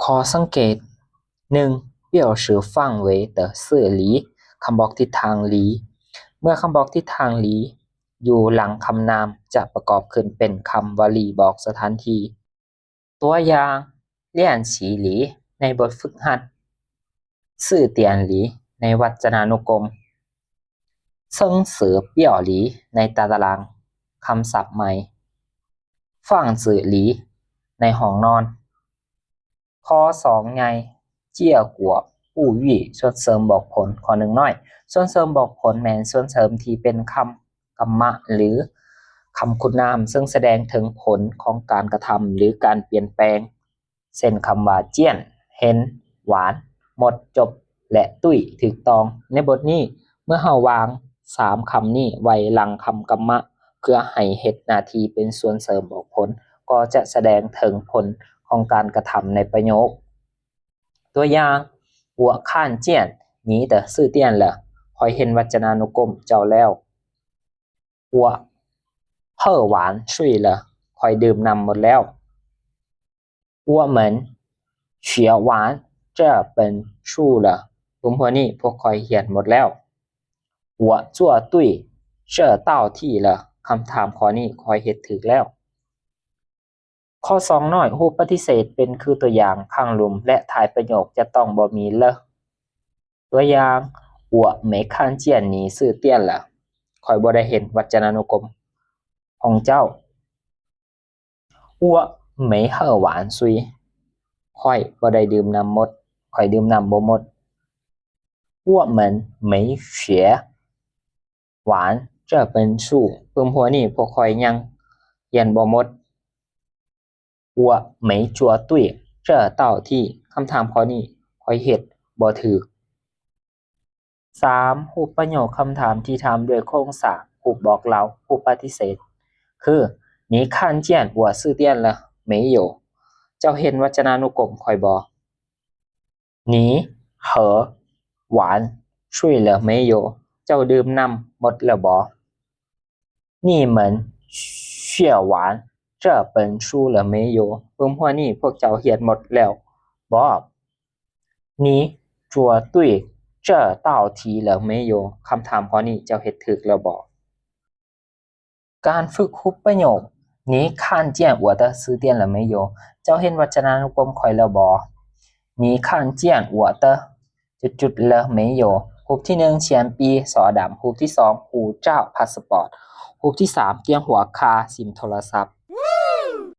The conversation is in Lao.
ຂໍ້ສັງເກດ ໜຶ່ງ 表示范围的是离 ຄຳບອກທິດທາງ 离 ເມື່ອຄຳບອກທິດທາງ 离 ຢູ່ຫຼັງຄຳນາມ ຈະປະກອບຂຶ້ນເປັນຄຳວະລີບອກສະຖານທີ່. ຕົວຢ່າງ 练习离 ໃນບົດຝຶກຫັດ 字典离 ໃນວັດຈະນານຸກົມ 生词表离 ໃນຕາຕະລາງຄຳສັບໃໝ່ 房子离 ໃນຫ້ອງນອນ. ຂໍ້ສອງໃຫຍ່ 结果不预 ສ່ວນເສີມບອກຜົນ. ຂໍ້ໜຶ່ງນ້ອຍ ສ່ວນເສີມບອກຜົນແມ່ນສ່ວນເສີມທີ່ເປັນຄຳກຳມະ ຫຼື ຄຳຄຸນນາມ ເຊິ່ງສະແດງເຖິງຜົນຂອງການກະທຳ ຫຼື ການປ່ຽນແປງ ເຊັ່ນຄຳວ່າ 见 ເຫັນ, 玩 ໝົດ, ຈົບ ແລະ 对 ຖືກຕ້ອງ. ໃນບົດນີ້ ເມື່ອເຮົາວາງສາມຄຳນີ້ໄວ້ຫຼັງຄຳກຳມະ ເພື່ອໃຫ້ເຮັດໜ້າທີ່ເປັນສ່ວນເສີມບອກຜົນ ກໍຈະສະແດງເຖິງຜົນຂອງການກະທຳໃນປະໂຫຍກ. ຕົວຢ່າງ 我看见你的字典了 ຂ້ອຍເຫັນວັດຈະນານຸກົມເຈົ້າແລ້ວ. 我喝完水了 ຂ້ອຍດື່ມນ້ຳໝົດແລ້ວ. 我们学完这本书了 ເບິ່ງຫົວນີ້ພວກຂ້ອຍຮຽນໝົດແລ້ວ. 我做对这道题了 ຄຳຖາມຂໍ້ນີ້ຂ້ອຍເຮັດຖືກແລ້ວ. ຂໍ້ສອງນ້ອຍ ຮູບປະຕິເສດເປັນຄືຕົວຢ່າງ ຂ້າງລຸ່ມ ແລະ ທ້າຍປະໂຫຍກຈະຕ້ອງບໍ່ມີ 了. ຕົວຢ່າງ 我没看见你字典了 ຂ້ອຍບໍ່ໄດ້ເຫັນວັດຈະນານຸກົມຂອງເຈົ້າ. 我没喝完水 ຂ້ອຍບໍ່ໄດ້ດື່ມນ້ຳໝົດ ຂ້ອຍດື່ມນ້ຳບໍ່ໝົດ. 我们没学完这本书 ປຶ້ມຫົວນີ້ພວກຂ້ອຍຍັງຮຽນບໍ່ໝົດ. 我没做对这道题 ຄຳຖາມຂໍ້ນີ້ຂ້ອຍເຮັດບໍ່ຖືກ. ສາມ ຮູບປະໂຫຍກຄຳຖາມທີ່ຖາມດ້ວຍໂຄງສ້າງ ຮູບບອກເລົ່າ ຮູບປະຕິເສດ ຄື 你看见我字典了没有 ເຈົ້າເຫັນວັດຈະນານຸກົມຂ້ອຍບໍ່? 你喝完水了没有 ເຈົ້າດື່ມນ້ຳໝົດແລ້ວບໍ່? 你们学完这本书了没有 ປຶ້ມຫົວນີ້ພວກເຈົ້າຮຽນໝົດແລ້ວບໍ່? 你做对这道题了没有 ຄຳຖາມຂໍ້ນີ້ເຈົ້າເຮັດຖືກແລ້ວບໍ່? ການຝຶກຮູບປະໂຫຍກ 你看见我的字典了没有 ເຈົ້າເຫັນວັດຈະນານຸກົມຂ້ອຍແລ້ວບໍ່? 你看见我的 ຈຸດໆ 了没有 ຮູບທີໜຶ່ງ 钱币 ສໍດຳ ຮູບທີສອງ 护照 ພາສປອດ ຮູບທີສາມ 电话卡 ຊິມໂທລະສັບ